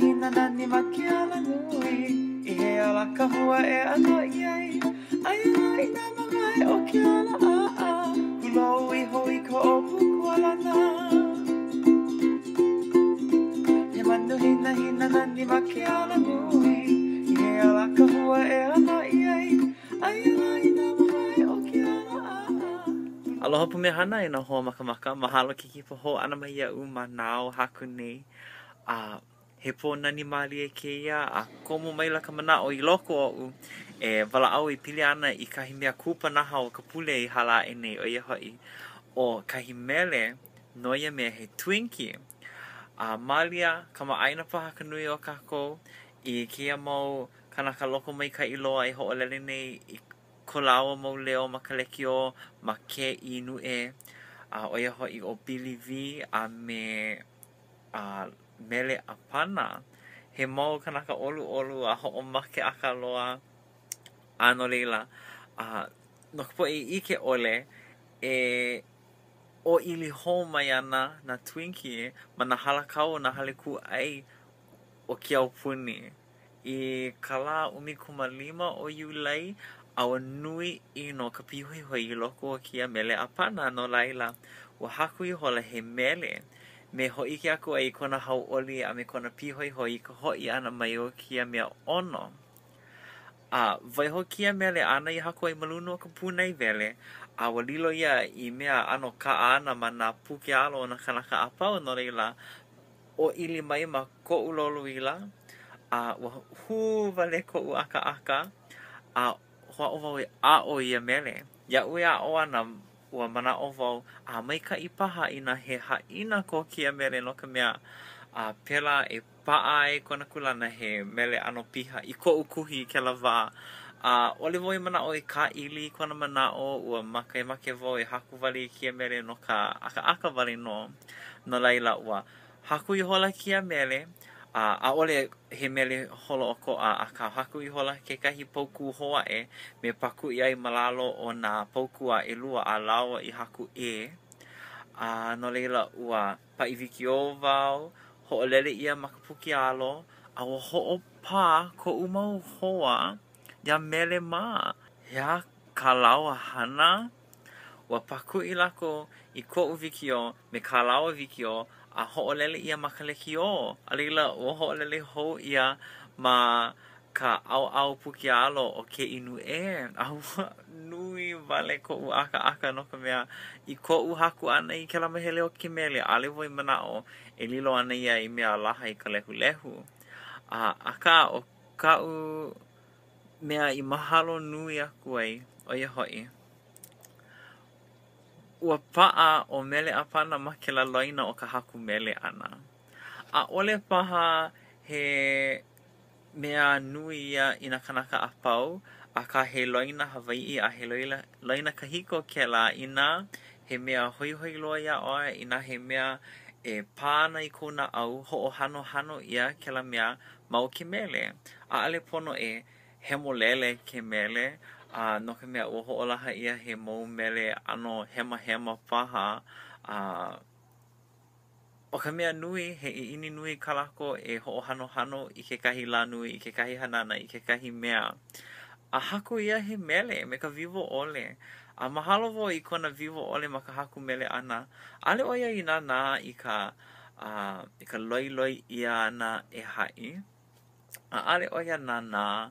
hinahina nani ma ke alanui I hea lā ka hua e ʻānaʻi ai Aia lā i nā māwae o ke ala ʻaʻa Hulō iho i ka ʻōpū kualana He manu hinahina nani ma ke alanui I hea lā ka hua e ʻānaʻi ai Aia lā i nā māwae o ke ala ʻaʻa Aloha pumehana e nā hoa makamaka, mahalo ke kipa hou ʻana mai iaʻu ma nā ao haku nei. A he pō nani mālie kēia a komo maila ka manaʻo i loko oʻu e walaʻau e pili ana i kahi mea kupanaha o ka pule i hala aʻe nei, ʻo ia hoʻi ʻo kahi mele no ia mea he Twinkie. A malia, kamaʻāina paha ka nui o kākou i kēia mau kanaka lokomaikaʻi loa e hoʻolele nei i ko lāua mau leo ma ka lekiō ma KINUE, a ʻo ia hoʻi ʻo Billy V a me a Mele ʻĀpana. He mau kanaka ʻoluʻolu a hoʻomakeʻaka loa, a no laila, a no ka poʻe i ʻike ʻole, e ʻōʻili hou mai ana nā Twinkie ma nā halakau o nā hale kūʻai o ke aupuni. I ka lā 15 o Iulai, a ua nui ʻino ka pīhoihoi i loko o kēia mele ʻāpana, no laila, ua haku ihola he mele me hōʻike aku ai i kona hauʻoli a me kona pīhoihoi i ka hoʻi ʻana mai o kēia mea ʻono. A waiho kēia mele āna i haku ai ma luna o ka pūnaewele, a ua lilo ia i mea ʻano kaʻa ana ma nā puke alo o nā kānaka a pau, no laila, ʻōʻili mai ma koʻu lolouila, a ua hū wale koʻu ʻakaʻaka, a hoʻāʻo wau e aʻo i ia mele. Iaʻu e aʻo ana, ua manaʻo wau, a maikaʻi paha inā he haʻina ko kēia mele no ka mea, a pēlā e paʻa ai kona kūlana he mele ʻano piha i koʻu kuhi i kēlā wā. A ʻaʻole wau i manaʻo e kāʻili i kona manaʻo, ua makemake wau e haku wale i kēia mele no ka ʻakaʻaka wale nō. No laila, ua haku ihola kēia mele, a ʻaʻole he mele holoʻokoʻa, akā haku ihola kekahi paukū hou aʻe me pākuʻi ai ma lalo o nā paukū a ʻelua a lāua i haku ʻē. A no laila, ua paʻi wikiō wau, hoʻolele ʻia ma ka puke alo, a ua hoʻopā koʻu mau hoa iā Mele mā. He aha kā lāua hana? Ua pākuʻi lākou i koʻu wikiō me kā lāua wikiō a hoʻolele ʻia ma ka lekiō. A laila, ua hoʻolele hou ʻia ma ka ʻaoʻao puke alo o KINUE. A ua nui wale koʻu ʻakaʻaka no ka mea, i koʻu haku ʻana i kēlā mahele o ke mele, ʻaʻole wau i manaʻo e lilo ana ia i mea laha i ka lehulehu. A, akā, ʻo kaʻu mea i mahalo nui aku ai, ʻo ia hoʻi, ua paʻa ʻo Mele ʻĀpana ma kēlā loina o ka haku mele ʻana. ʻAʻole paha he mea nui ia i nā kānaka a pau, akā he loina Hawaiʻi a he loina kahiko kēlā inā he mea hoihoi loa iā ʻoe, inā he mea e pā ana i kou naʻau, hoʻohanohano ʻia kēlā mea ma o ke mele. ʻAʻole pono e hemolele ke mele, a no ka mea, ua hoʻolaha ʻia he mau mele ʻano hemahema paha, a ʻo ka mea nui, he ʻiʻini nui kā lākou e hoʻohanohano i kekahi lā nui, i kekahi hanana, i kekahi mea. A haku ʻia he mele me ka wiwo ʻole. A mahalo wau i kona wiwo ʻole ma ka haku mele ʻana. ʻAʻole ʻo ia i nānā i ka, a, i ka loiloi ʻia ʻana e haʻi. A ʻaʻole ʻo ia nānā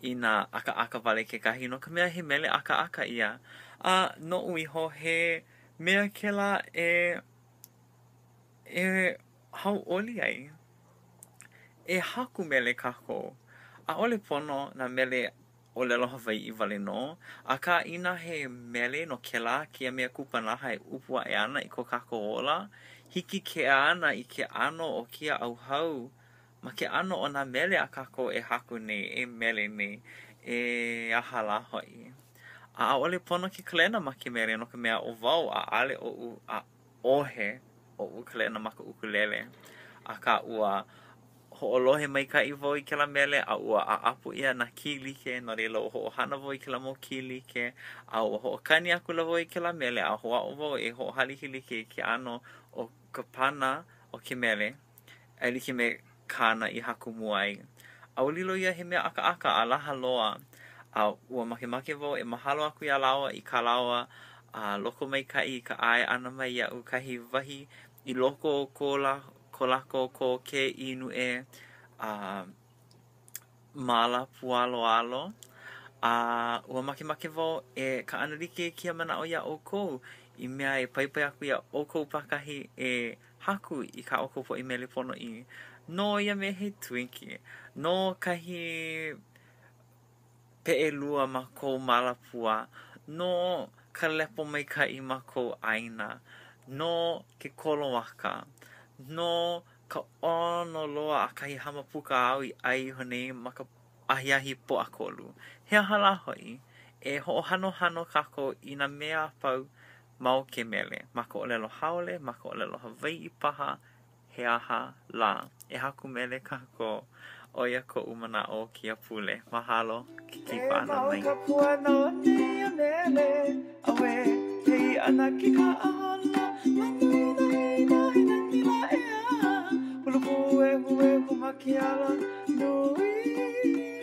i nā ʻakaʻaka wale kekahi no ka mea he mele ʻakaʻaka ia. A noʻu iho he mea kēlā e e hauʻoli ai. E haku mele kākou. ʻAʻole pono nā mele ʻōlelo Hawaiʻi wale nō, akā inā he mele no kēlā kēia mea kupanaha e ʻupu aʻe ana i ko kākou ola, hiki ke ana i ke ʻano o kēia ʻauhau Ma ke ʻano o nā mele a kākou e haku nei, e mele nei, e aha lā hoʻi. A ʻaʻole pono ke kalena ma ke mele no ka mea ʻo wau ʻaʻale oʻu ʻaʻohe oʻu kalena ma ka ʻukulele. Akā ua hoʻolohe maikaʻi wau i kēlā mele a ua ʻaʻapo ʻia nā kī like no laila ua hoʻohana wau i kēlā mau kī like a ua hoʻokani akula wau i kēlā mele a hoʻāʻo wau e hoʻohalikelike i ke ʻano o ka pana o ke mele. E like me. kāna i haku mua ai. A ua lilo ia he mea ʻakaʻaka a laha loa. A ua makemake wau e mahalo aku iā lāua i kā lāua lokomaikaʻi i ka ʻae ʻana mai iaʻu kahi wahi i loko o ko lā ko lākou kōkē ʻīnuʻe a māla pūaloalo. A ua makemake wau e kaʻanalike i kēia manaʻo iā ʻoukou i mea e paipai aku iā ʻoukou pākahi e haku i kā ʻoukou poʻe mele ponoʻī no ia mea he Twinkie, no kahi peʻelua ma kou māla pua, no ka lepo maikaʻi ma kou ʻāina, no ke koloaka, no ka ʻono loa a kahi hamapuka āu i ʻai iho nei ma ka ahiahi Pōʻakolu. He aha lā hoʻi? E hoʻohanohano kākou i nā mea a pau ma o ke mele, ma ka ʻōlelo haole, ma ka ʻōlelo Hawaiʻi paha, he aha lā? E haku mele kākou. ʻO ia koʻu manaʻo o kēia pule. Mahalo ke kipa ʻana mai. E mau ka pua no nēia mele, ʻAuē, he iʻa na ke kaʻaholo, Mānoanoina he nani lā ʻeā, Holo pūehuehu ma ke ala nui.